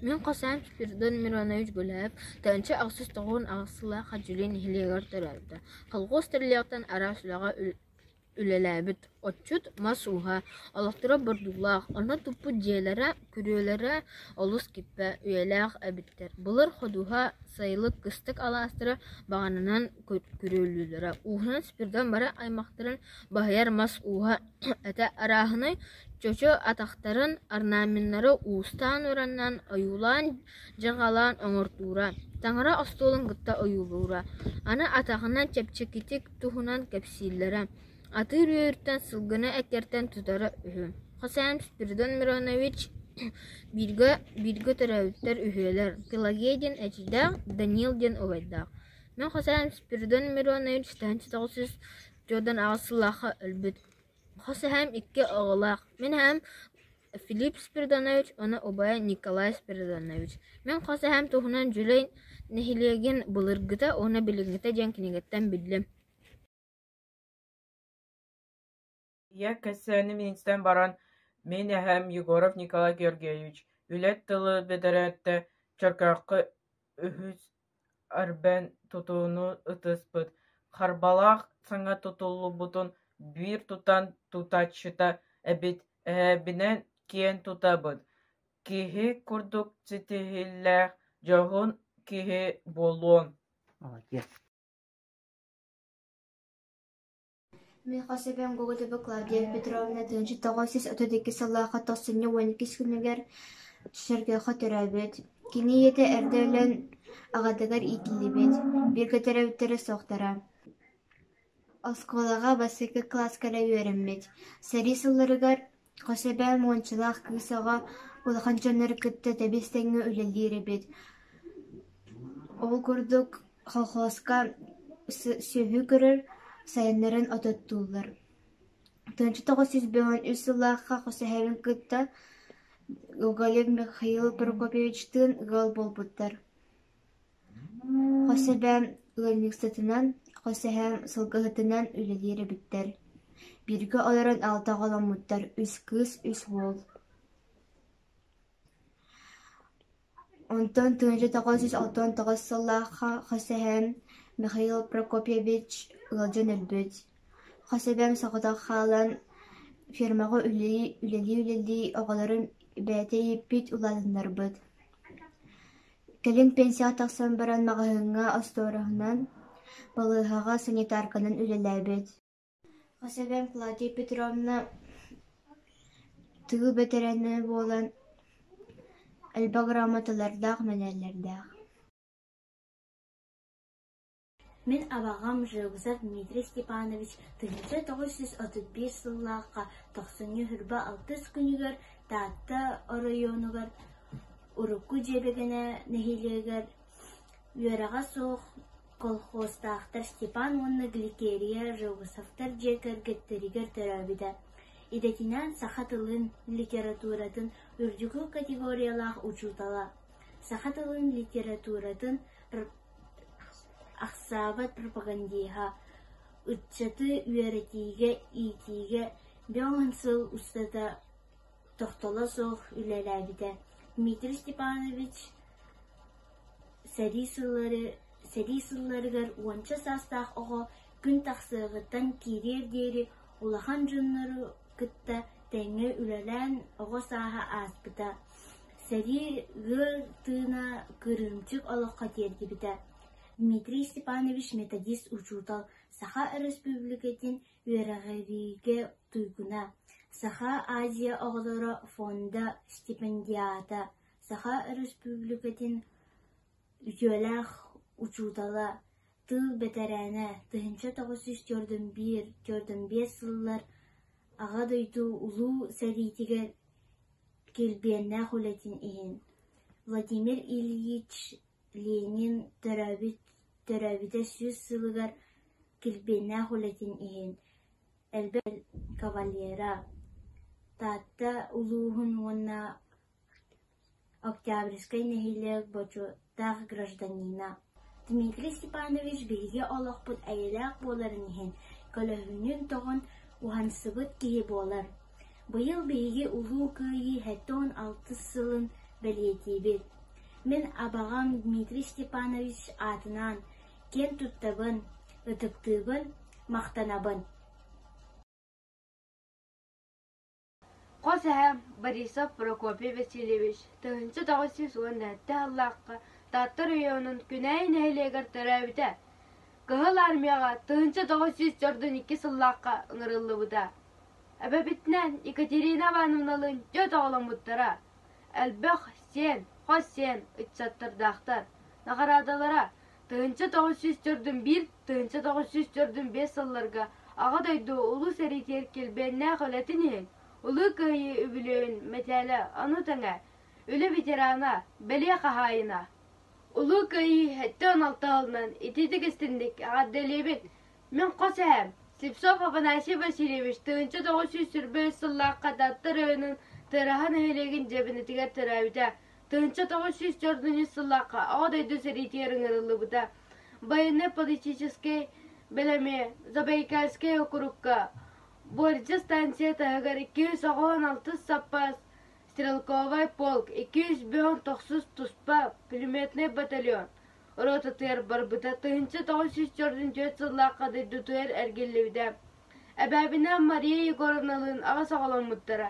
Мин хос эһэм Спиридон Миронович Гуляев 1898 сыллаахха Дьүлэй нэһилиэгэр төрөөбүтэ. Колхоз тэриллиэҕиттэн араас үлэҕэ үлэлээбит, отчут, мас ууһа, олохторо бордуулаах, онно туппут дьиэлэрэ, күрүөлэрэ олус киппэ, үйэлээх эбиттэр. Былыр ходуһа, сайылык, кыстык алаастара баҕананан күрүөлүүллэрэ. Ууһунан Спиридон бары аймахтарын баһыйар мас ууһа этэ арааһынай чочу атахтарын, орнаменнары уустаан-ураннаан ойуулаан-дьарҕалаан оҥортуура, таҥара остуолун кытта ойуулуура, аны атаҕынан чэпчэкитик туһунан кэпсииллэрэ, атыыр үөрүттэн сылгыны эккирэтэн тутара үһү. Хосян Спиридон Миронович бииргэ бииргэ төрөөбүттэр үһүөлэр, Пелагея диэн эдьиийдээх, Даниил диэн убайдаах. Мин Хосян Спиридон Миронович 1948 сыллаахха өлбүт. Хос эһээм икки оҕолоох, мин эһээм Филипп Спиридонович уонна убайа Николай Спиридонович. Мин хос эһээм туһунан Дьүлэй нэһилиэгин былыргыта уонна билиҥҥитэ диэн кинигэттэн биллим. Ийэ кэпсээнин истэн баран, мин эһэм Егоров Николай Георгиевич үлэ тылы бэдэрээттэ Чөркөөххө үһүс Арбен тутууну ытыспыт, Харбалаах саҥа тутуллубутун биир тутан тутааччыта эбит, эһэбинэн киэн тутабыт, киһи курдук ситиһиилээх, дьоһун киһи буолуон Мин хос эбэм Гоголева Клавдия Петровна 1932 сыллаахха тохсунньу 12 күнүгэр Сэргэххэ төрөөбүт. Кини ийэтэ эрдэ өлөн аҕатыгар иитиллибит, бииргэ төрөөбүттэрэ суохтара. Оскуолаҕа бастакы кылааска эрэ үөрэммит. Сэрии сылларыгар хос эбээм уончалаах кыыс оҕо улахан дьоннору кытта тэбис-тэҥҥэ үлэлиир эбит. Ол курдук колхозка сүөһү көрөр, сайыннарын от оттууллар. 1993 сыллаахха хос эһэбин кытта Гоголев Михаил Прокопьевичтыын ыал буолбуттар. Хос эбээм ыанньыксытынан, хос эһээм сылгыһытынан үлэлиир эбиттэр. Бииргэ олорон алта оҕоломмуттар, үс кыыс, үс уол. Онтон 1969 сыллаахха хос эһээм Михаил Прокопьевич ыалдьан өлбүт. Хос эбээм соҕотох хаалан фермаҕа үлэлии-үлэлии оҕолорун бэйэтэ ииппит, улаатыннарбыт. Кэлин пенсияҕа тахсан баран маҕаһыыҥҥа остуораһынан, балыыһаҕа санитарканан үлэлээбит. Хос эбээм Клавдия Петровна тыыл бэтэрээнэ буолан элбэх грамоталардаах, мэтээллэрдээх. Мин абаҕам Жегусов Дмитрий Степанович 1931 сыллаахха тохсунньу 26 күнүгэр Таатта оройуонугар урукку Дьиэбэгэнэ нэһилиэгэр үөрэҕэ суох колхозтаахтар Степан уонна Гликерия Жегусовтар дьиэ кэргэттэригэр төрөөбүтэ. Идэтинэн саха тылын, литературатын үрдүкү категориялаах учуутала, саха тылын, литературатын ахсаабат пропагандиһа, ыччаты үөрэтиигэ, иитиигэ 50 сыл устата тохтоло суох үлэлээбитэ. Дмитрий Степанович сэрии сыллары сэрии сылларыгар уонча саастаах оҕо күн тахсыаҕыттан киириэр диэри улахан дьоннору кытта тэҥҥэ үлэлээн оҕо сааһа ааспыта. Сэрии ыар тыына кырыымчык олоххо тиэрдибитэ. Дмитрий Степанович методист учуутал, Саха Өрөспүүбүлүкэтин үөрэҕириигэ туйгуна, Саха Азия оҕолоро фонда стипендиата, Саха Өрөспүүбүлүкэтин үтүөлээх учуутала, тыыл бэтэрээнэ, 1941-45 сыллар Аҕа дойду Улуу сэриитигэр килбиэннээх үлэтин иһин Владимир Ильич Ленин төрөөбүт төрөөбүтэ 100 сылыгар килбиэннээх үлэтин иһин элбэх кавалера, Таатта улууһун уонна Октябрьскай нэһилиэк бочуоттаах гражданина Дмитрий Степанович биһиги олохпут эйэлээх буоларын иһин көлөһүнүн тоҕон уһансыбыт киһи буолар. Быйыл биһиги Улуу Кыайыы 76 сылын бэлиэтиибит. Мин абаҕам Дмитрий Степанович аатынаан киэн туттабын, ытыктыыбын, махтанабын. Хос эһэм Борисов Прокопий Васильевич 1917 сыллаахха Таатта оройуонун Күнээйи нэһилиэгэр төрөөбүтэ. Кыһыл Армияҕа 1942 сыллаахха ыҥырыллыбыта. Эбэбитинэн Екатерина Ивановналыын дьэ оҕоломмуттара. Элбэх сиэн, хос сиэн ыччаттардаахтар. Наҕараадалара 1941 1945 сылларга Аҕа дойду Улуу сэриитигэр килбиэннээх үлэтин иһин Улуу Кыайыы үбүлүөйүн мэтээлэ ону тэҥэ үлэ ветерана, бэлиэ хаһаайына. Улуу Кыайыы 76 сылынан итиитик истинник эҕэрдэлиибин! Мин хос эһээм Слепцов Афанасий Васильевич 1923 сыллаахха Таатта оройуонун Тыараһа нэһилиэгин Дьэбинэтигэр төрөөбүтэ. 1943 сыллаахха Аҕа дойду сэриитигэр ыҥырыллыбыта. Военно-политическай бэлэми Забайкальскай окурукка Бордьа станция таһыгар 296 саппаас стрелковай полк, 290 туспа пулеметнай батальон ротатыгар барбыта 1944 сыллаахха дойдутугар эргиллибитэ. Эбээбинээн Мария Егоровналыын аҕыс оҕоломмуттара,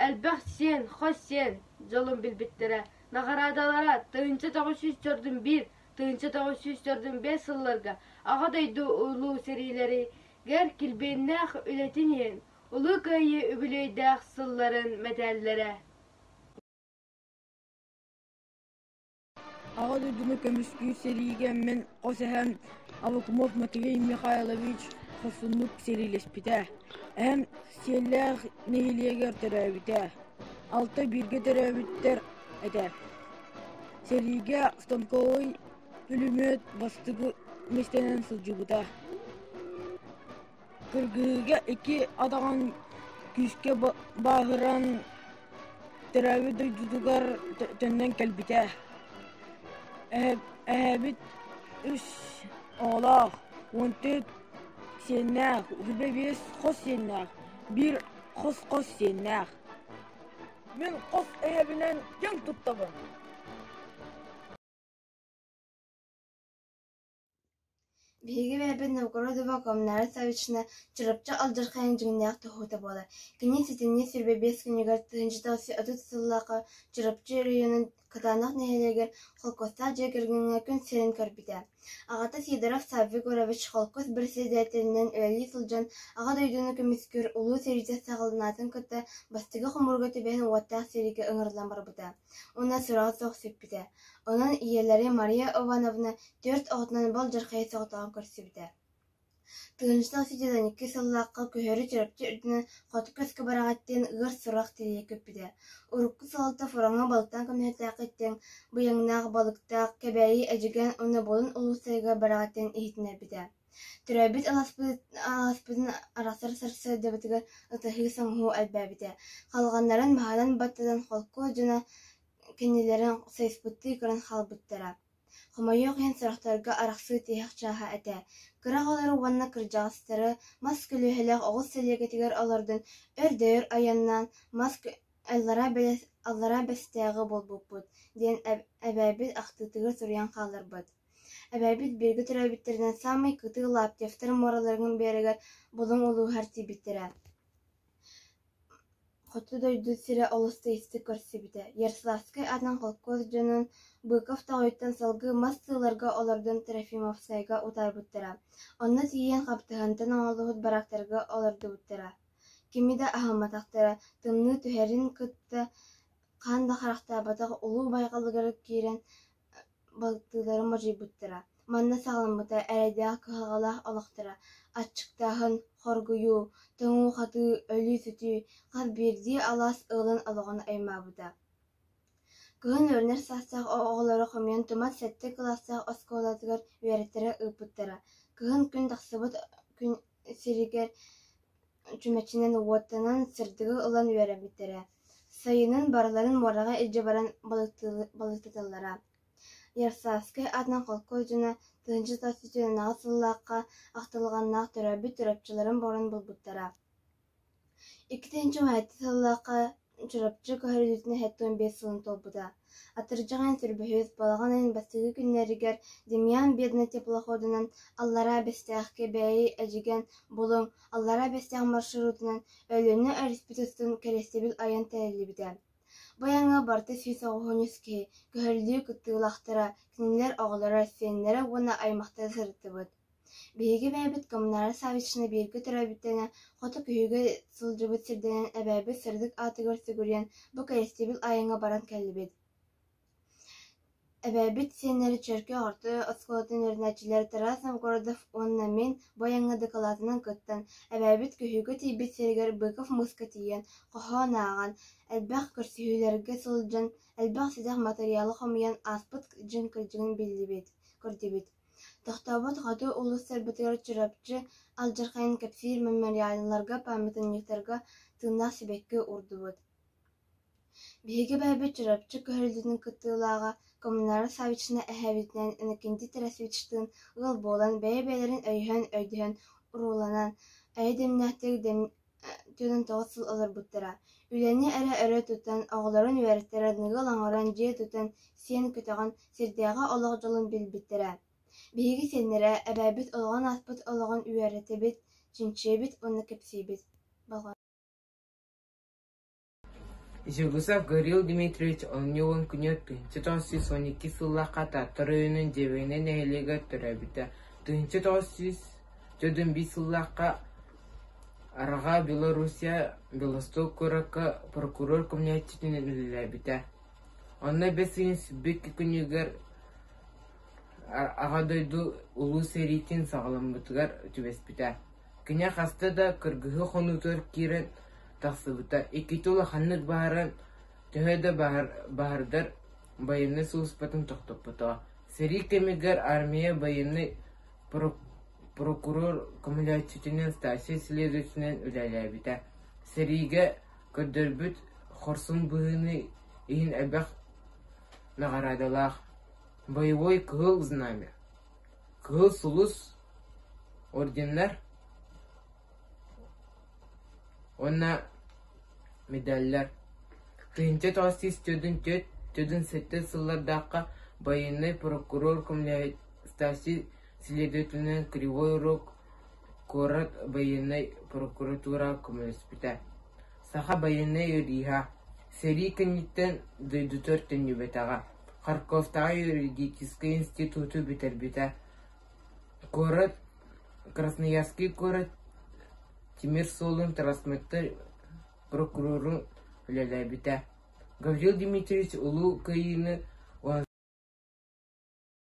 элбэх сиэн, хос сиэн дьолун билбиттэрэ. Наҕараадалара 1941 1945 сылларга Аҕа дойду Улуу сэриилэригэр килбиэннээх үлэтин иһин Улуу Кыайыы үбүлүөйдээх сылларын мэтээллэрэ. Аҕа дойдуну көмүскүүр сэриигэ мин хос эһэм Аввакумов Матвей Михайлович хорсуннук сэриилэспитэ. Эһэм Сиэллээх нэһилиэгэр төрөөбүтэ. Алта бииргэ төрөөбүттэр этэ. Сэриигэ станковай пулемет бастакы миэстэнэн сылдьыбыта. Кыргыһыыга икки атаҕын күүскэ бааһыран төрөөбүт дойдутугар төннөн кэлбитэ. Эһэбит үс оҕолоох, 14 сиэннээх, 25 хос сиэннээх, биир хос-хос сиэннээх. Мин хос эһэбинэн киэн туттабын. Биһиги бэйэбит Новгородова Комнара Саввична Чурапчы алдьархайын дьиҥнээх туоһута буолар. Кини сэтинньи 25 күнүгэр 1930 сыллаахха Чурапчы оройуонун Кытаанах нэһилиэгэр холкуостаах дьиэ кэргэҥҥэ күн сирин көрбүтэ. Аҕата Сидоров Савва Егорович холкуос бэрэссэдээтэлинэн үлэлии сылдьан Аҕа дойдуну көмүскүүр Улуу сэриитэ саҕаланаатын кытта бастакы хомуурга түбэһэн уоттаах сэриигэ ыҥырыллан барбыта уонна сураҕа суох сүппүтэ. Онон ийэлэрэ Мария Ивановна түөрт оҕотунан бал-дьархайы соҕотоҕун көрсүбүтэ. Тыһыынча 992 сыллаахха күһүөрү Чурапчы үрдүнэн Хоту көскө бараҕыттан ыар сурах тилийэ көппүтэ. Урукку салалта фроҥҥа балыктаан көмүһэтээххиттэн быйаҥнаах, балыктаах, Кэбээйи, Эдьигээн уонна Булун улуустарыгар бараҕыттан иһитиннэрбитэ. Төрөөбүт алааспытын арахсар сарсыардабытыгар ытаһыы-соҥоһуу элбээбитэ. Халҕаннарын маһынан баттатан холкуос дьоно Кинилэрин сайыспыттыы көрөн хаалбыттара. Хомойуох иһин сорохторго арахсыы тиһэх чааһа этэ. Кыра оҕолору уонна кырдьаҕастары мас көлүөһэлээх оҕус сэлиэгэтигэр олордон өр да өр айаннаан мас Аллараа Бэстээҕи буолбуппут диэн эбээбит ахтыытыгар суруйан хаалларбыт. Эбээбит бииргэ төрөөбүттэринэн саамай кытыы Лаптевтар муораларын биэрэгэр Булуҥ улууһугар тиийбиттэрэ. Хоту дойду сирэ олус тыйыстык көрсүбүтэ. Ярославскай аатынан холкуос дьонун Быков тоҕойуттан салгыы мас сыаларга олордон Трофимовскайга утаарбыттара. Онно тиийэн хаптаһынтан оҥоһуллубут бараактарга олордубуттара. Кими да аһымматахтара, тымныы түһэрин кытта хаан да харахтаабатах улуу байҕалыгар киирэн балтыларын модьуйбуттара. Манна саҕаламмыта эрэйдээх кыһалҕалаах олохторо, аччыктааһын, хоргуйуу, тоҥуу-хатыы, өлүү-сүтүү хас биирдии алаас ыалын олоҕун аймаабыта. Кыһын үөрэнэр саастаах оҕолору хомуйан Тумат сэттэ кылаастаах оскуолатыгар үөрэттэрэ ыыппыттара. Кыһын күн тахсыбыт күн сиригэр чүмэчинэн уоттанан сырдыгы ылан үөрэммиттэрэ. Сайынын барыларын муораҕа илдьэ баран балыктаталлара. Ярославскай аатынан холкуос дьоно 1998 сыллаахха ахтылҕаннаах төрөөбүт Чурапчыларын борон булбуттара. 2017 сыллаахха Чурапчы көһөрүллүүтүн 75 сылын туолбута. Атырдьах ыйын сүүрбэһис, балаҕан ыйын бастакы күннэригэр Демьян Бедный теплоходунан Аллараа Бэстээххэ Бээйи Эдьигээн Булуҥ, Аллараа Бэстээх маршрутунан Өлүөнэ өрүспүт устун кэриэстэбил айан тэриллибитэ. Бу айаҥҥа барыта 193 киһи, көһөрүллүү кыттыылаахтара, кинилэр оҕолоро, сиэннэрэ уонна аймахтара сырыттыбыт. Биһиги бэйэбит Коммунара Саввична бииргэ төрөөбүттэнэ, хоту күһүгэ сылдьыбыт сирдэнэн эбээбит сырдык аатыгар сүгүрүйэн бу кэриэстэбил айаҥҥа баран кэллибит. Эбээбит сиэннэрэ Чөркөөх орто оскуолатын үөрэнээччилэрэ Тарас Новгородов уонна мин бу айаҥҥа дакылаатынан кыттан, эбээбит күһүгү тиийбит сиригэр Быков мууска тиийэн, хоһоон ааҕан, элбэх көрсүһүүлэргэ сылдьан, элбэх сэдэх матырыйаалы хомуйан ааспыт дьиҥ кырдьыгын биллибит, көрдүбүт. Тохтообот хоту улуустарбытыгар Чурапчы алдьархайын кэпсиир мемориалларга, пааматынньыктарга тыыннаах сибэкки уурдубут. Биһиги бэйэбит Чурапчы көһөрүллүүтүн кыттыылааҕа Коммунара Саввична эһээбитинэн Иннокентий Тарасевичтыын ыал буолан, бэйэ-бэйэлэрин өйөһөн, өйдөһөн, урууланан, эйэ-дэмнээхтик 49 сыл олорбуттара. Үлэни эрэ өрө тутан, оҕолорун үөрэттэрэн, ыал оҥорон, дьиэ тутан, сиэн көтөҕөн, сирдээҕи олох дьолун билбиттэрэ. Биһиги сиэннэрэ, эбээбит олоҕун ааспыт олоҕун үөрэтэбит, чинчийэбит уонна кэпсиибит. Жегусов Гаврил Дмитриевич оонньуу күнү 1912 сыллаахха Таатта оройуонун Дьэбиэнэ нэһилиэгэр төрөөбүтэ. 1945 сыллаахха Арҕаа Белоруссия Белосток куоракка прокурор көмөлөһөөччүтүнэн үлэлээбитэ. Онно бэс ыйын сүүрбэ күнүгэр Аҕа дойду Улуу сэриитин саҕаламмытыгар түбэспитэ. Кини хаста да кыргыһыы хонуутугар киирэн тахсыбыта, иккитэ улаханнык баһаран, төһө да баһардар байыаннай сулууспатын тохтоппотоҕо. Сэрии кэмигэр армия байыаннай прокурор көмөлөһөөччүтүнэн, старшай следователинэн үлэлээбитэ. Сэриигэ көрдөрбүт хорсун быһыыны иһин элбэх наҕараадалаах «Боевой Кыһыл Знамя», «Кыһыл Сулус» орденнар уонна медаллар. 1994-97 сыллардаахха байыаннай прокурор көмөлөһөөччү следователинэн Кривой Рог куорат байыаннай прокуратураҕа көмөлөспүтэ. Саха байыаннай юриһа, сэрии кэнниттэн дойдутугар төннүбэтэҕэ, Харьковтааҕы юридическай институту бүтэрбитэ. Куорат Красноярский куорат тимир суолун трансметтер прокурорун үлэлээбитэ. Гаврил Дмитриевич Улуу Кыайыыны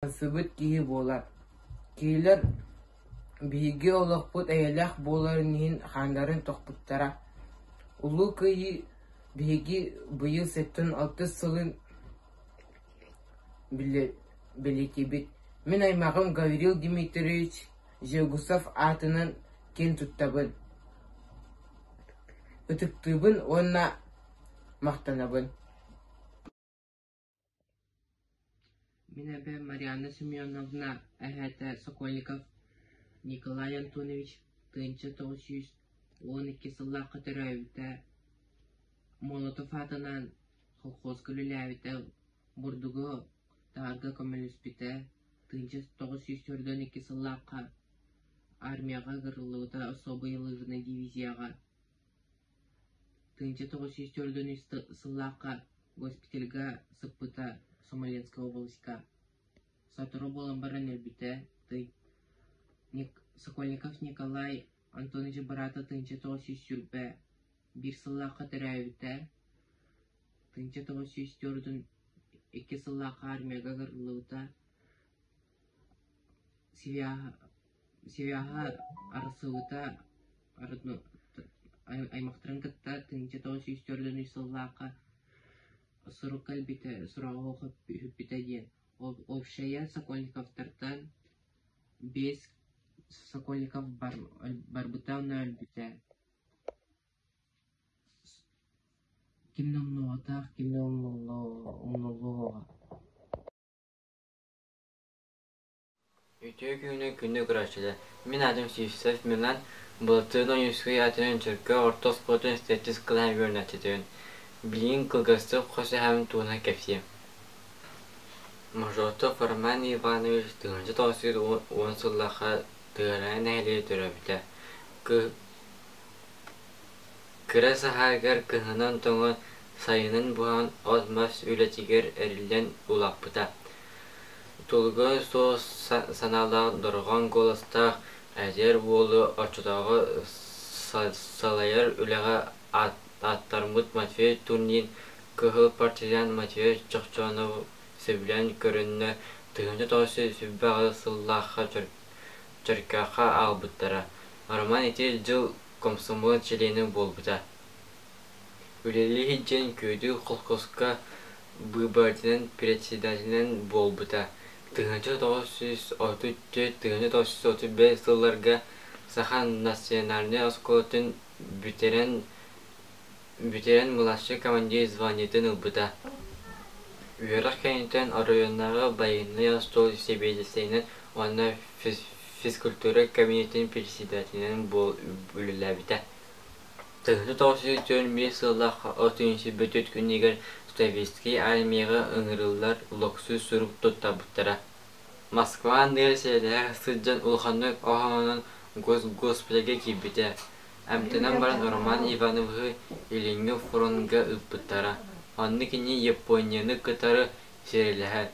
уһансыбыт киһи буолар. Кинилэр биһиги олохпут эйэлээх буоларын иһин хааннарын тохпуттара. Улуу Кыайыы биһиги быйыл 76 сылын бэлиэтиибит. Мин аймаҕым Гаврил Дмитриевич Жегусов аатынан киэн туттабын, ытыктыыбын уонна махтанабын. Мин эбээм Марианна Семеновна эһээтэ Сокольников Николай Антонович 1912 сыллаахха төрөөбүтэ, Молотов аатынан колхозка үлэлээбитэ, бурдугу таһарга көмөлөспүтэ, 1942 сыллаахха армияҕа ыҥырыллыбыта особой лыжный дивизияҕа, 1943 сыллаахха госпитальга сыппыта Смоленскай областька. Сотору буолан баран өлбүтэ. Сокольников Николай Антонович быраата 1921 сыллаахха төрөөбүтэ, 1942 сыллаахха армияга ыҥырыллыбыта, Свяһа арахсыбыта аймахтарын кытта 1943 сыллаахха сурук кэлбитэ, сураҕа сүппүтэ диэн. Общайа Сокольниковтартан биэс Сокольников барбыта уонна өлбүтэ. Ким да умнубатах, ким да умнуллуоҕа. Үтүө күнү күндү көрөөччүлэр! Мин аатым Сивцев Милан, Былатыан Ойуунускай аатынан Чөркөөх орто оскуолатын сэттис кылааһын үөрэнээччитэбин. Билигин кылгастык хос эһэм туһунан кэпсиэм. Мажотов Роман Иванович 1910 сыллаахха Тыараһа нэһилиэгэр төрөөбүтэ. Кыра саһаарыгар кыһынын тоҥон, сайынын буһан от-мас үлэтигэр эриллэн улааппыта. Тулуга суох санаалаах дорҕоон куоластаах эдэр уолу оччотооҕу салайар үлэҕэ аттарбыт Матвей Турнин кыһыл партизан Матвей Чохчоонов сөбүлээн көрөннөр 1928 сыллаахха Чөркөөххө аҕалбыттара. Роман ити дьыл комсомол чилиэнэ буолбута. Үлэлии сылдьан Күөдүк холкуоска быыбарынан председателинэн буолбута. 1934-1935 сылларга Саха национальнай оскуолатын бүтэрэн бүтэрэн младшай командир званиетын ылбыта. Үөрэх кэнниттэн оройуоннааҕы байыаннай остуол сэбиэдиссэйинэн уонна физкультура кабинетын председателинэн үлэлээбитэ. 1941 сыллаах от бүтүт күнүгэр Советскай армияҕа ыҥырыллар локсу сурук туттарбыттара. Москва анныгар сэрэлэһэ сылдьан улаханнык оһолонон госпитальга киирбитэ. Эмтэнэн баран Роман Ивановиһы Илиҥҥи фроҥҥа ыыппыттара. Онно кини Японияны кытары сэриилэһэр.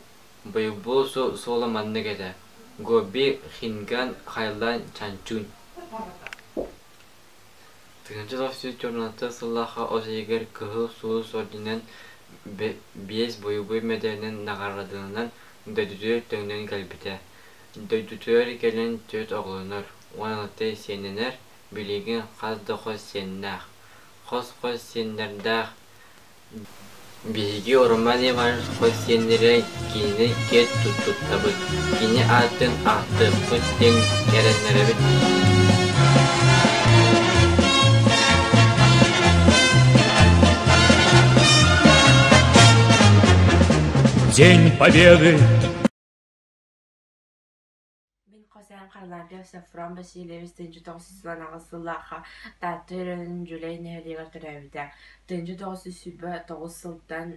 Бойобуой суола маннык этэ: Гоби, Хинган, Хайлан, Чанчунь. 1914 сыллаахха от ыйыгар Кыһыл Сулус орденынан биэс бойобуой мэдээлинэн наҕараадаланан дойдутугар төннөн кэлбитэ. Дойдутугар кэлэн түөрт оҕолонор, 16 сиэннэнэр, билигин хас да хос сиэннээх. Хос-хос сиэннэрдээх Биһиги Роман Иванович хос сиэннэрэ кинини киэр туттабыт, кини аатын ааттыахпыт диэн эрэннэрэбит. День Победы! Мин хос эһэм Харлампьев Софрон Васильевич 1998 сыллаахха Таатта өрөһүн Дьүлэй нэһилиэгэр төрөөбүтэ. 1929 сылтан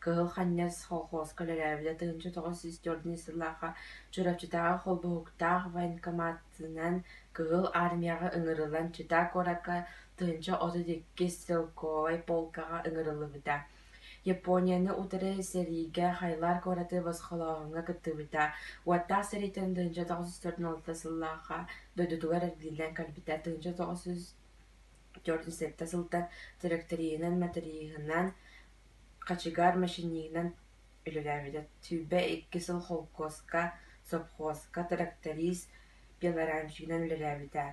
Кыһыл Ханньас колхуоска үлэлээбитэ. 1904 сыллаахха Чурапчытааҕы холбоһуктаах военкоматынан Кыһыл Армияҕа ыҥырыллан Чита куоракка 1032 стрелковай полкаҕа ыҥырыллыбыта. Японияны утары сэриигэ Хайлар куораты босхолооһуҥҥа кыттыбыта. Уоттаах сэрииттэн 1946 сыллаахха дойдутугар эргиллэн кэлбитэ. 1947 сылтан тракториһынан, моториһынан, хачыгаар-машиниһынан үлэлээбитэ. 22 сыл холкуоска, сопхуоска тракторист, пилорамщигынан үлэлээбитэ.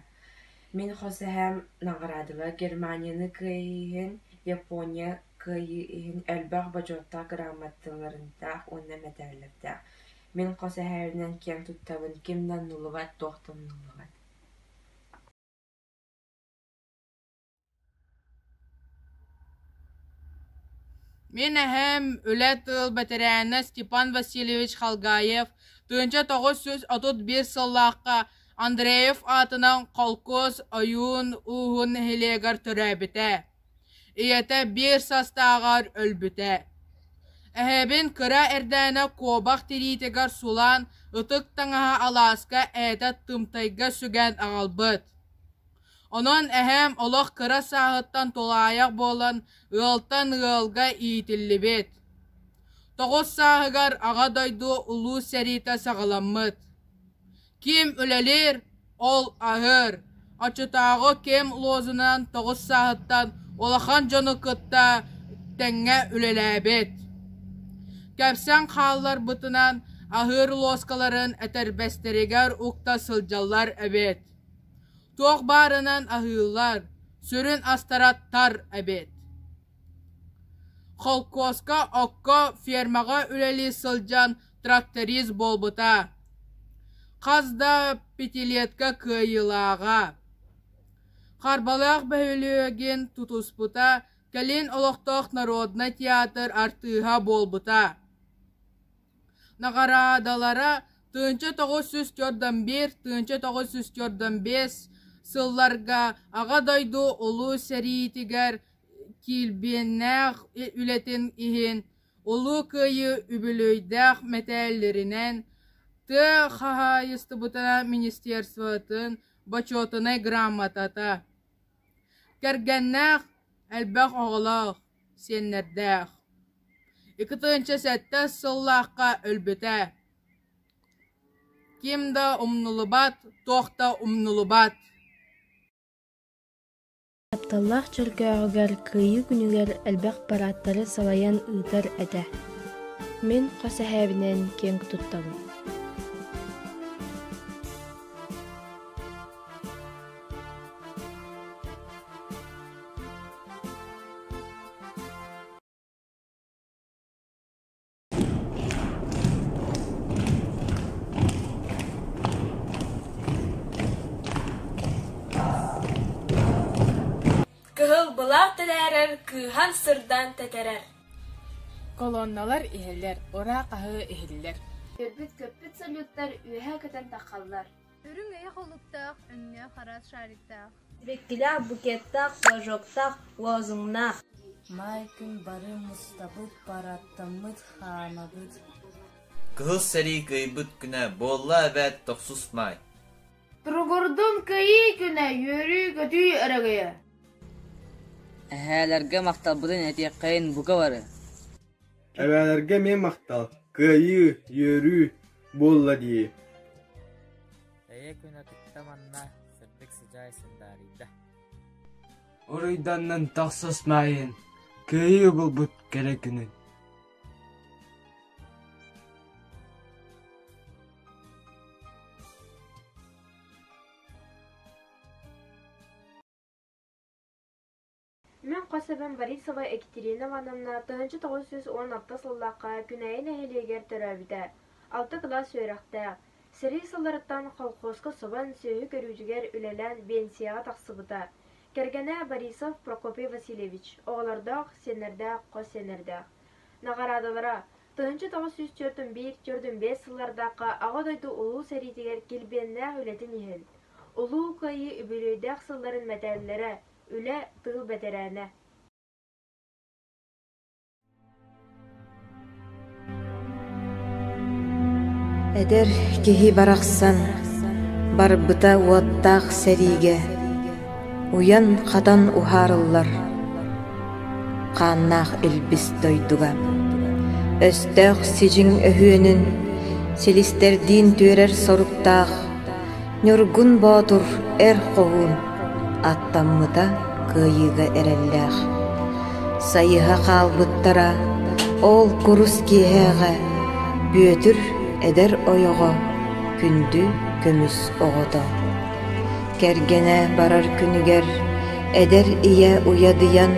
Мин хос эһээм наҕараадалара Германияны кыайыы иһин, Япония кыайыы иһин элбэх бочуоттаах грамоталардаах уонна мэтээллэрдээх. Мин хос эһээбинэн киэн туттабын, ким да умнуллубат, туох да умнуллубат. Мин эһэм үлэ тыыл бэтэрээнэ Степан Васильевич Халгаев 1931 сыллаахха Андреев аатынан холкуос Ойуун ууһун нэһилиэгэр төрөөбүтэ. Ийэтэ биир састааҕар өлбүтэ. Эһэбин кыра эрдэҕинэ куобах тириитигэр сулаан ытык таҥаһа алааска эһэтэ тымтайга сүгэн аҕалбыт. Онон эһээм олох кыра сааһыттан тулаайах буолан ыалтан ыалга иитиллибит. Тоҕус сааһыгар Аҕа дойду Улуу сэриитэ саҕаламмыт. Ким үлэлиир, ол аһыыр. Оччотооҕу кэм лозунан тоҕус сааһыттан улахан дьону кытта тэҥҥэ үлэлээбит. Кэпсэн хаалларбытынан аһыыр луоскаларын этэрбэстэригэр укта сылдьаллар эбит. Туох баарынан аһыыллар, сүрүн астара тар эбит. Холкуоска окко фермаҕа үлэлии сылдьан тракторист буолбута. Хас да пятилетка кыайыылааҕа. Харбалаах бөһүөлэгин тутуспута, кэлин олохтоох народнай театр артыыһа буолбута. Наҕараадалара 1941 1945 сылларга Аҕа дойду Улуу сэриитигэр килбиэннээх үлэтин иһин Улуу Кыайыы үбүлүөйдээх мэтээллэринэн Тыа хаһаайыстыбата министерствотын Бочуотунай грамотата, кэргэннээх, элбэх оҕолоох, сиэннэрдээх. 2007 сыллаахха өлбүтэ. Ким да умнулубат, туох да умнулубат. Тапталлаах Чөркөөҕүгэр Кыайыы күнүгэр элбэх параадтары салайан ыытар этэ. Мин хос эһээбинэн киэҥ туттабын. Кыһыл былаах тэлээрэр, кыыһан сырдаан тэтэрэр. Колонналар иһэллэр, ураа хаһыы иһиллэр. Үөрбүт-көппүт салюттар үөһэ көтөн таххаллар. Үрүҥ эйэ холуктаах, өҥнөөх араас шариктаах. Сибэккилээх, букеттаах, флажоктаах, лозуҥнаах. Маай күн бары мустабыт, парадтаммыт, хаамабыт. Кыһыл сэрии кыайбыт күнэ буолла эбээт тохсус маай. Туругурдун Кыайыы күнэ, үөрүү-көтүү өрөгөйө! Эһээлэргэ махталбытын этиэххэйин бука бары. Эбээлэргэ эмиэ махтал, кыайыы, үөрүү буолла дии. Эйэ күнэ тыкта манна, сырдык сыдьаай сындаарыйда. Уруйданнын тохсус маайын, кыайыы булбут кэрэ күнүн. Мин хос эбэм Борисова Екатерина Ивановна 1916 сыллаахха Күнээйи нэһилиэгэр төрөөбүтэ. Алта кылаас үөрэхтээх. Сэрии сылларыттан колхозка субан сүөһү көрүүтүгэр үлэлээн биэнсийэҕэ тахсыбыта. Кэргэнэ Борисов Прокопий Васильевич, оҕолордоох, сиэннэрдээх, хос сиэннэрдээх. Наҕараадалара 1941-45 сыллардаахха Аҕа дойду Улуу сэриитигэр килбиэннээх үлэтин иһин, Улуу Кыайыы үбүлүөйдээх сылларын мэтээллэрэ, Үлэ, тыыл бэтэрээнэ. Эдэр киһи барахсан барбыта уоттаах сэриигэ уйан-хатан уһаарыллар хааннаах илбис дойдуга. Өстөөх сидьиҥ өһүөнүн силистэрдиин түөрэр соруктаах Ньургун Боотур эр хоһуун аттаммыта кыайыыга эрэллээх. Сайыһа хаалбыттара ол курус киэһээҕэ Бүөтүр эдэр ойоҕо күндү көмүс оҕото. Кэргэнэ барар күнүгэр эдэр ийэ уйадыйан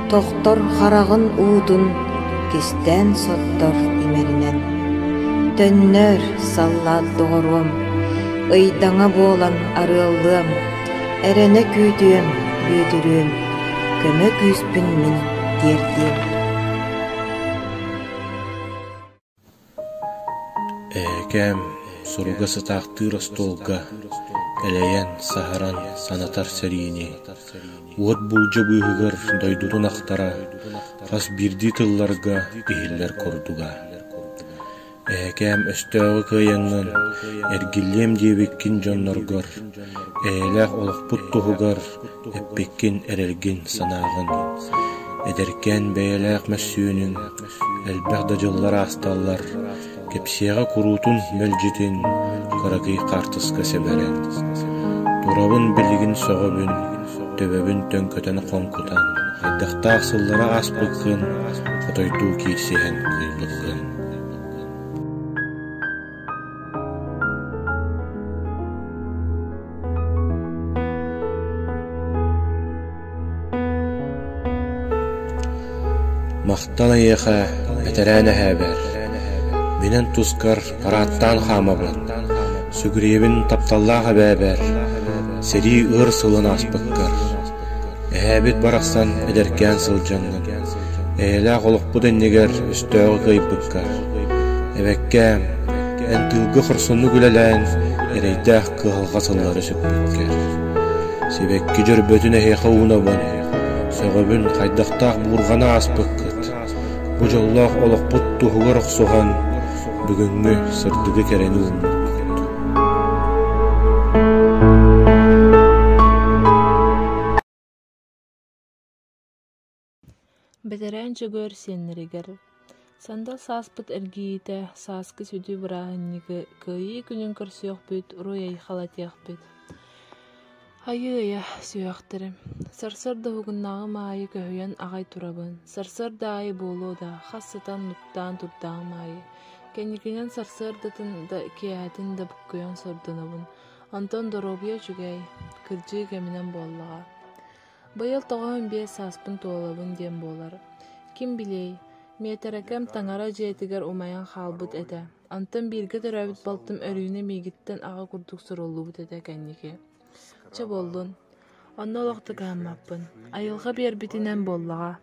тохтор хараҕын уутун кистээн соттор имэринэн. Төннөөр, саллаат доҕоруом, ыйдаҥа буолан арыаллыам, эрэнэ күүтүөм, бүөтүрүөм, көмө күүспүн мин тиэрдиэм. Эһэкээм суруга сытаахтыыр остуолга элэйэн, саһаран санатар сэриини, уот буулдьа быыһыгар дойдутун ахтара хас биирдии тылларга иһиллэр курдуга. Эһэкээм өстөөҕү кыайаҥҥын, эргиллиэм диэбиккин дьонноргор, эйэлээх олохпут туһугар эппиккин эрэлгин санааҕын. Эдэркээн бэйэлээх мөссүөнүҥ элбэх да дьыллар аасталлар, кэпсиэҕэ куруутун мэлдьитин кыракый хаартыска сэбэрэн. Турабын билигин сөҕөбүн, төбөбүн төҥкөтөн хоҥкутан, хайдахтаах сыллары ааспыккын, хотойдуу киирсиһэн кыайбыккын. Махтал эйиэхэ, бэтэрээн эһээбэр, минэн тускар парааттаан хаамабын, сүгүрүйэбин тапталлаах эбээбэр, сэрии ыар сылын ааспыккар. Эһээбит барахсан эдэркээн сылдьаҥҥын, эйэлээх олохпут иннигэр өстөөҕү кыайбыккар. Эбэккээм, эн тыылга хорсуннук үлэлээн, эрэйдээх кыһалҕа сыллары сүкпүккэр. Сибэкки дьөрбөтүн эһиэхэ уунабын, Сөҕөбүн хайдахтаах буурҕаны ааспыккыт, бу дьоллоох олохпут туһугар охсуһан, бүгүҥҥү сырдыгы кэрэни ууммуккут. Бэтэрээн Дьөгүөр сиэннэригэр Сандал сааспыт эргийиитэ, сааскы сүдү бырааһынньыгы Кыайыы күнүн көрсүөхпүт, уруй-айхал этиэхпит. Айыы-ыйа, сүһүөхтэрим, сарсыарда уһугуннаҕым аайы көһүйэн аҕай турабын, сарсыарда аайы буолуо да, хас сытан нуктаан турдаҕым аайы. Кэнникинэн сарсыардатын да, киэһэтин да буккуйан сордонобун, онтон доруобуйа үчүгэй, кырдьыы кэминэн буоллаҕа. Быйыл 95 сааспын туолабын диэн буолар. Ким билиэй, миэтэрэкэм таҥара дьиэтигэр умайан хаалбыт этэ. Онтон бииргэ төрөөбүт балтым Өрүүнэ миигиттэн аҕа курдук суруллубут этэ кэнники. Чэ буоллун, онно олох да кыһаммаппын. Айылҕа биэрбитинэн буоллаҕа.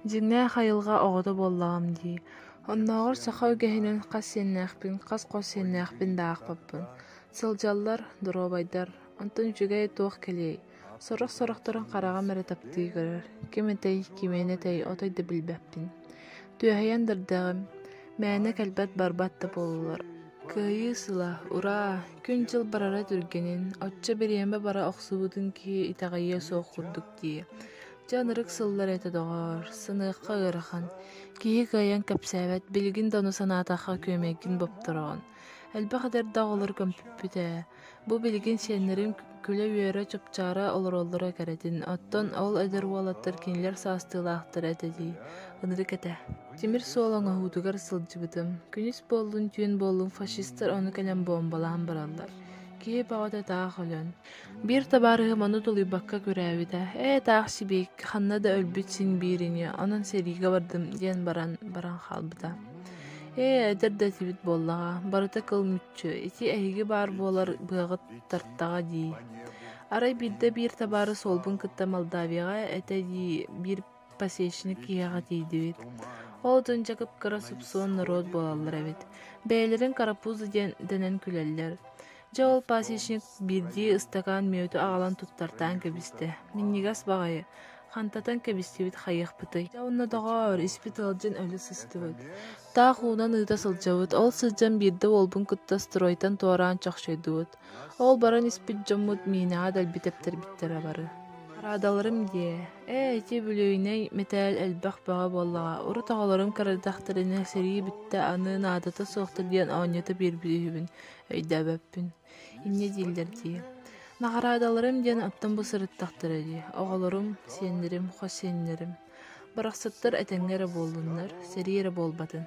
Дьиҥнээх айылҕа оҕото буоллаҕым дии. Оннооҕор саха үгэһинэн хас сиэннээхпин, хас хос сиэннээхпин да аахпаппын. Сылдьаллар, доруобайдар, онтон үчүгэй туох кэлиэй? Сорох-сорохторун хараҕым эрэ таптыы көрөр, ким этэй, кимиэнэ этэй отой да билбэппин. Түөһэйэн да эрдэҕим, мээнэ кэлбэт-барбат да буоллулар. Кыайыы сыла, ураа, күн-дьыл барара түргэнин, оччо бириэмэ бара охсубутун киһи итэҕэйиэ суох курдук дии. Дьэ ынырык сыллар этэ доҕоор, сыныахха ыарахан. Киһи кыайан кэпсээбэт, билигин да ону санаатахха күөмэйгин боптороҕун. Элбэх эдэр да оҕолор көмпүппүт ээ. Бу билигин сиэннэрим күлэ-үөрэ чупчаара олороллоро кэрэтин, оттон ол эдэр уолаттар кинилэр саастыылаахтара этэ дии, ынырык этэ. Тимир суол оҥоһуутугар сылдьыбытым. Күнүс буоллун, түүн буоллун фашистар ону кэлэн буомбалаан бараллар. Киһи бөҕөтө таах өлөн. Биир табаарыһым ону тулуйбакка күрээбитэ: «Ээ, таах сибиик, ханна да өлбүт син биир ини, онон сэриигэ бардым» диэн баран, баран хаалбыта. Ээ, эдэр да этибит буоллаҕа, барыта кыл мүччү, ити эһиги баар буолар быаҕыт тартаҕа дии. Арай биирдэ биир табаарыс уолбун кытта Молдавияҕа этэ дии биир пасечник киһиэхэ тиийдибит. Ол дьон дьэ кып-кыра супсуон норуот буолаллар эбит. Бэйэлэрин карапуз диэн дэнэн күлэллэр. Дьэ ол пасечник биирдии ыстакаан мүөтү аҕалан туттартаан кэбистэ. Минньигэс баҕайы, хантатан кэбистибит хайыахпытый. Дьэ онно доҕоор, испит ыалдьан өлө сыстыбыт. Таах уунан ыыта сылдьабыт, ол сылдьан биирдэ уолбун кытта стройтан туораан чохчойдубут. Ол баран испит дьоммут миинэҕэ дэлби тэптэрбиттэрэ бары. Наҕараадаларым диэ, ээ ити бүлүүнэй мэтээл элбэх бөҕө буоллаҕа, урут оҕолорум кырдахтарына сэрии бүттэ аны наадата суохтар диэн оонньото биэрбит үһүбүн, өйдөөбөппүн. Инньэ дииллэр дии. Наҕараадаларым диэн оттон бу сырыттахтара дии, оҕолорум, сиэннэрим, хос сиэннэрим. Барахсаттар этэҥҥэ эрэ буоллуннар, сэрии эрэ буолбатын.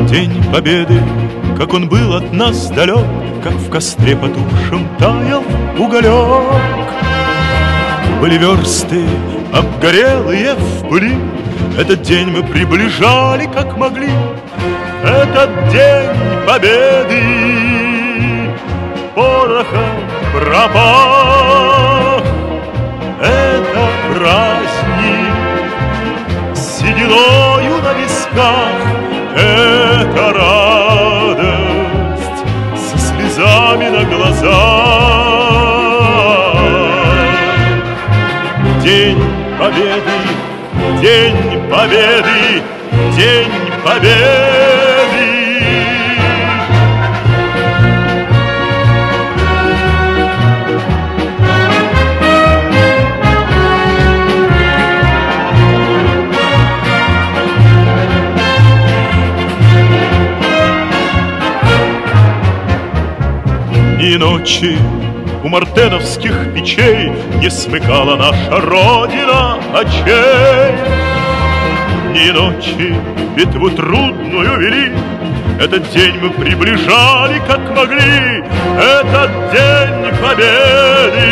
День Победы, как он был от нас далек, Как в костре потухшем таял уголек. Были версты, обгорелые в пыли, Этот день мы приближали, как могли. Этот день Победы порохом пропах. Это праздник с сединою на висках, Это радость со слезами на глазах. День Победы, День Победы, День Победы! Дни и ночи у мартеновских печей Не смыкала наша Родина очей. Дни и ночи битву трудную вели, Этот день мы приближали, как могли, Этот день победы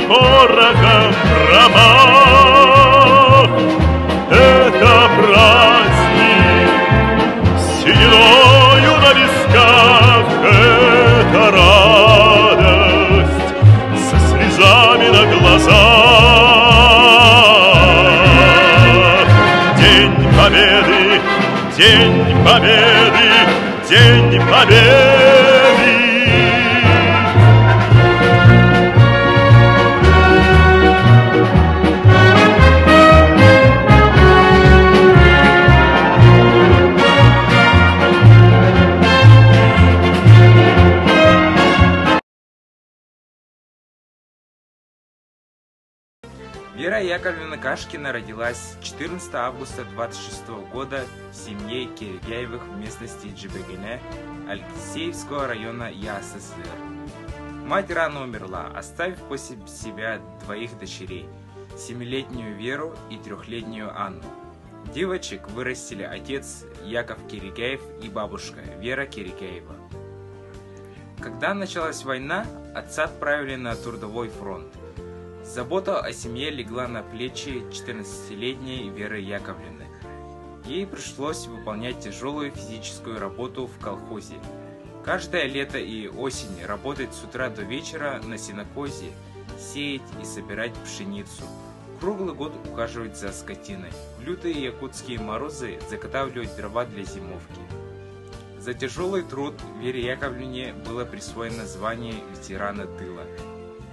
порохом пропах. Это праздник с сединою Победы, День Победы! Вера Яковлевна Кашкина родилась 14 августа 26 года в семье Киргяевых в местности Джибегене Алексеевского района ЯССР. Мать рано умерла, оставив после себя двоих дочерей – семилетнюю Веру и трехлетнюю Анну. Девочек вырастили отец Яков Кирикяев и бабушка Вера Кирикяева. Когда началась война, отца отправили на трудовой фронт. Забота о семье легла на плечи 14-летней Веры Яковлевны. Ей пришлось выполнять тяжелую физическую работу в колхозе. Каждое лето и осень работать с утра до вечера на сенокозе, сеять и собирать пшеницу. Круглый год ухаживать за скотиной. В лютые якутские морозы заготавливать дрова для зимовки. За тяжелый труд Вере Яковлевне было присвоено звание ветерана тыла.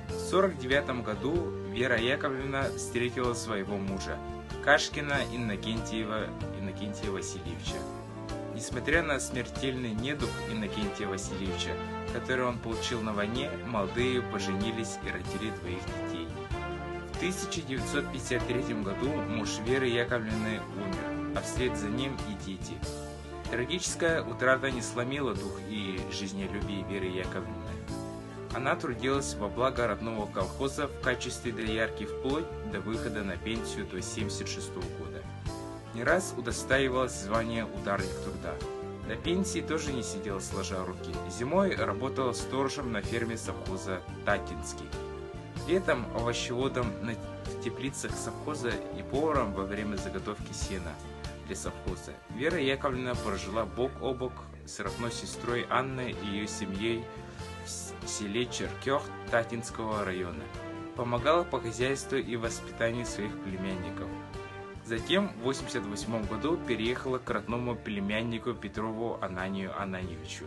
В 1949 году Вера Яковлевна встретила своего мужа, Кашкина Иннокентьева Иннокентия Васильевича. Несмотря на смертельный недуг Иннокентия Васильевича, который он получил на войне, молодые поженились и родили двоих детей. В 1953 году муж Веры Яковлевны умер, а вслед за ним и дети. Трагическая утрата не сломила дух и жизнелюбие Веры Яковлевны. Она трудилась во благо родного колхоза в качестве доярки вплоть до выхода на пенсию до 1976 года. Не раз удостаивалась звания ударник труда. На пенсии тоже не сидела сложа руки. Зимой работала сторожем на ферме совхоза Татинский. Летом овощеводом на теплицах совхоза и поваром во время заготовки сена для совхоза. Вера Яковлевна прожила бок о бок с родной сестрой Анной и ее семьей в селе Черкех Татинского района. Помогала по хозяйству и воспитанию своих племянников. Затем в 1988 году переехала к родному племяннику Петрову Ананию Ананьевичу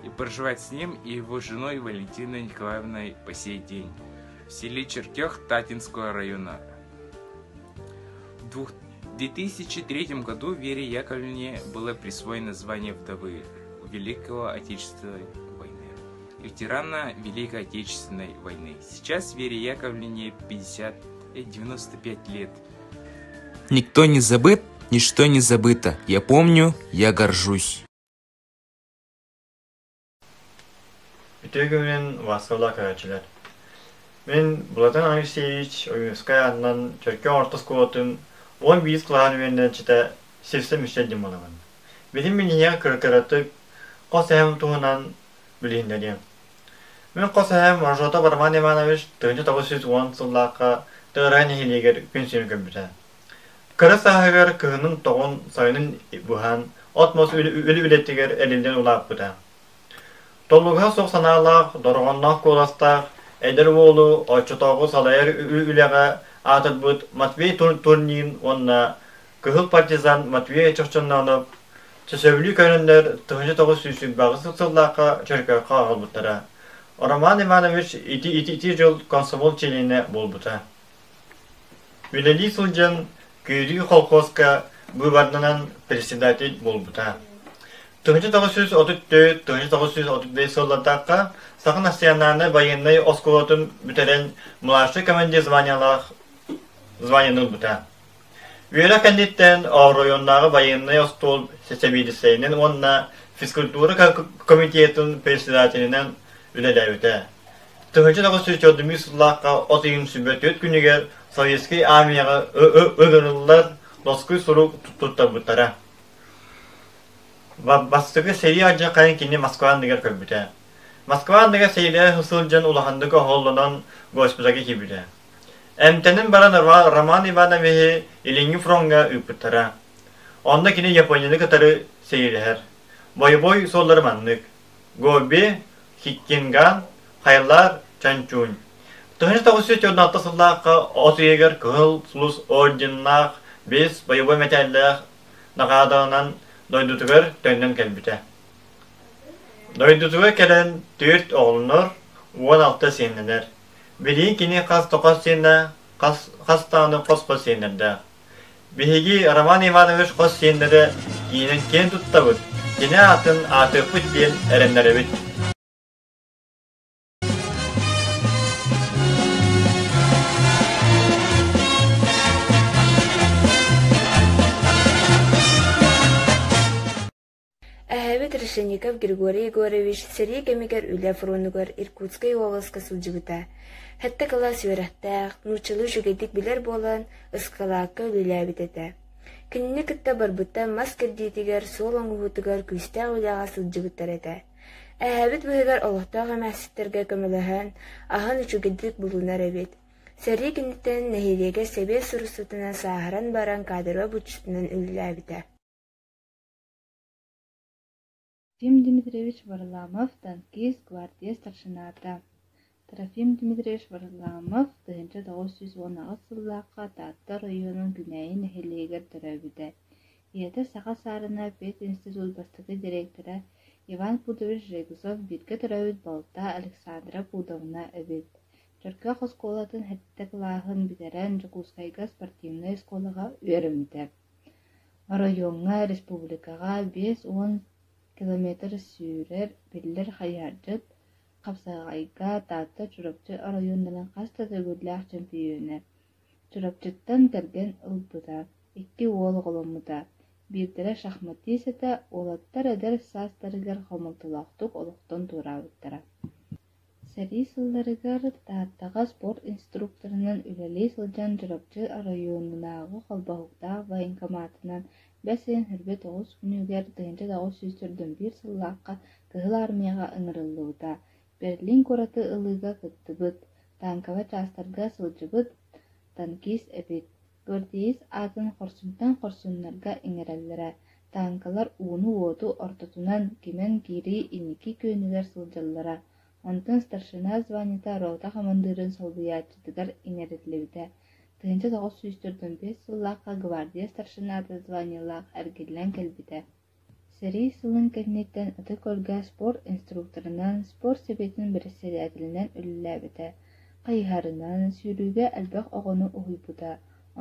и проживает с ним и его женой Валентиной Николаевной по сей день в селе Черкех Татинского района. В 2003 году Вере Яковлевне было присвоено звание вдовы Великого Отечественной войны и ветерана Великой Отечественной войны. Сейчас Вере Яковлевне 50, 95 лет. Никто не забыт, ничто не забыто. Я помню, я горжусь. Үтүө күнүнэн убаастабыллаах көрөөччүлэр. Мин Булатын Алексеевич Ойуунускай аатынан Чөркөөх орто оскуолатын 11 кылааһын үөрэнээччитэ Сивсэ Мишель диэн буолабын. Билим билиһиэхэ кыра-кыратык хос эһэм туһунан билиһиннэриэм. Мин хос эһэм Рожотов Роман Иванович 1910 сыллаахха Тыараһа нэһилиэгэр күн сирин көрбүтэ. Кыра сааһыгар кыһынын тоҕун, сайынын быһан, от-мас үлэтигэр эриллэн улааппыта. Толлугаһа суох санаалаах, дорҕоонноох куоластаах эдэр уолу оччотооҕу салайар үлэҕэ аатырбыт Матвей Турнин уонна кыһыл партизан Матвей Чохчонноонов сөбүлүү көрөннөр 1928 сыллаахха Чөркөөххө аҕалбыттара. Роман Иванович ити ити дьыл комсомол чилиэнэ буолбута. Үлэлии сылдьан Күүрүү колхозка быыбарданан председатель буолбута. 1934-1935 сыллардаахха Саха национальнай байыаннай оскуолатын бүтэрэн младший командир званиелаах званиены ылбыта. Үөрэх кэнниттэн оройуоннааҕы байыаннай остуол сэбиэдиссэйинэн уонна физкультура комитетын председателинэн үлэлээбитэ. 1904 сыллаахха от ыйын сүбэ түөрт күнүгэр Советскай армияҕа ыҥырыллар лоскуй сурук туттарбыттара. Бастакы сэрии алдьархайын кини Москва анныгар көрбүтэ. Москва анныгар сэриилэһэ сылдьан улаханнык оһоллонон госпитальга киирбитэ. Эмтэнэн баран Роман Ивановиһы Илиҥҥи фроҥҥа ыыппыттара. Онно кини Японияны кытары сэриилэһэр. Бойобуой суоллара маннык: Гоби, Хиккинган, Хайлар, Чанчунь. 1946 сыллаахха от ыйыгар Кыһыл Сулус орденнаах, биэс бойобуой мэтээллээх наҕараадаланан дойдутугар төннөн кэлбитэ. Дойдутугар кэлэн түөрт оҕолонор, 16 сиэннэнэр. Билигин кини хас да хос сиэннээх, хас, хас даҕаны хос-хос сиэннэрдээх. Биһиги Роман Иванович хос сиэннэрэ киинэн киэн туттабыт, кини аатын аатыахпыт диэн эрэннэрэбит. Эһэбит Решетников Григорий Егорович сэрии кэмигэр үлэ фронугар Иркутскай уобаласка сылдьыбыта. Сэттэ кылаас үөрэхтээх, нууччалыы үчүгэйдик билэр буолан, ыскалаакка үлэлээбит этэ. Кинини кытта барбыта мас кэрдиитигэр, суол оҥоһуутугар күүстээх үлэҕэ сылдьыбыттар этэ. Эһэбит быыһыгар олохтоох эмээхситтэргэ көмөлөһөн, аһын үчүгэйдик булунар эбит. Сэрии кэнниттэн нэһилиэгэр сэбиэт суруксутунан сааһыран баран каадырба булчутунан үлэлээбитэ. Трофим Дмитриевич Варламов танкист, гвардия старшината Трофим Дмитриевич Варламов 1918 сыллаахха Таатта оройуонун Күнээйи нэһилиэгэр төрөөбүтэ. Ийэтэ Саха Саарына пединститут бастакы директора Иван Пудович Жегусов бииргэ төрөөбүт балта Александра Пудовна эбит. Чөркөөх оскуолатын сэттэ кылааһын бүтэрэн Дьокуускайга спортивнай оскуолаҕа үөрэммитэ. Оройуоҥҥа, республикаҕа 50 километр сүүрэр биллэр хайыһардьыт, хапсаҕайга Таатта, Чурапчы оройуоннарын хас да төгүллээх чөмпүйүөнэ. Чурапчыттан кэргэн ылбыта, икки уол оҕоломмута. Биирдэрэ шахматист этэ, уолаттар эдэр саастарыгар хомолтолоохтук олохтон туораабыттара. Сэрии сылларыгар Тааттаҕа спорт инструкторынан үлэлии сылдьан Чурапчы оройуонунааҕы холбоһуктаах военкоматынан бэс ыйын 29 күнүгэр 1941 сыллаахха Кыһыл Армияҕа ыҥырыллыбыта, Берлин куораты ылыыга кыттыбыт, танковай чаастарга сылдьыбыт танкист эбит. Гвардеец аатын хорсунтан хорсуннарга иҥэрэллэрэ, тааҥкалар ууну-уоту ортотунан кимэн киирии инники күөнүгэр сылдьаллара, онтон старшина званиета рота хамандыырын солбуйааччытыгар иҥэриллибитэ. 1945 сыллаахха гвардия старшината званиелаах эргиллэн кэлбитэ. Сэрии сылын кэнниттэн Ытык Күөлгэ спорт инструкторынан, спорт сэбиэтин бэрэссэдээтэлинэн үлэлээбитэ, хайыһарынан, сүүрүүгэ элбэх оҕону уһуйбута,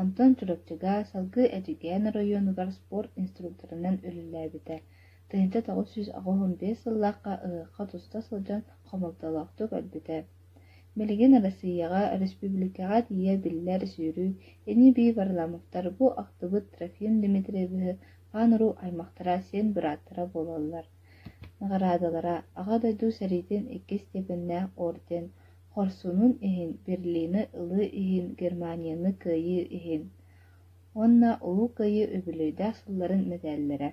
онтон Чурапчыга, салгыы Эдьигээн оройуонугар спорт инструкторынан үлэлээбитэ. 1985 сыллаахха ыһыахха туста сылдьан хомолтолоохтук өлбүтэ. Билигин Россияҕа, республикаҕа тиийэ биллэр сүүрүүк ини-бии Варламовтар бу ахтыбыт Трофим Дмитриевиһы хаан-уруу аймахтара, сиэн бырааттара буолаллар. Наҕараадалара: Аҕа дойду сэриитин иккис степеннээх орден, Хорсунун иһин, Берлины ылыы иһин, Германияны кыайыы иһин уонна Улуу Кыайыы үбүлүөйдээх сылларын мэтээллэрэ.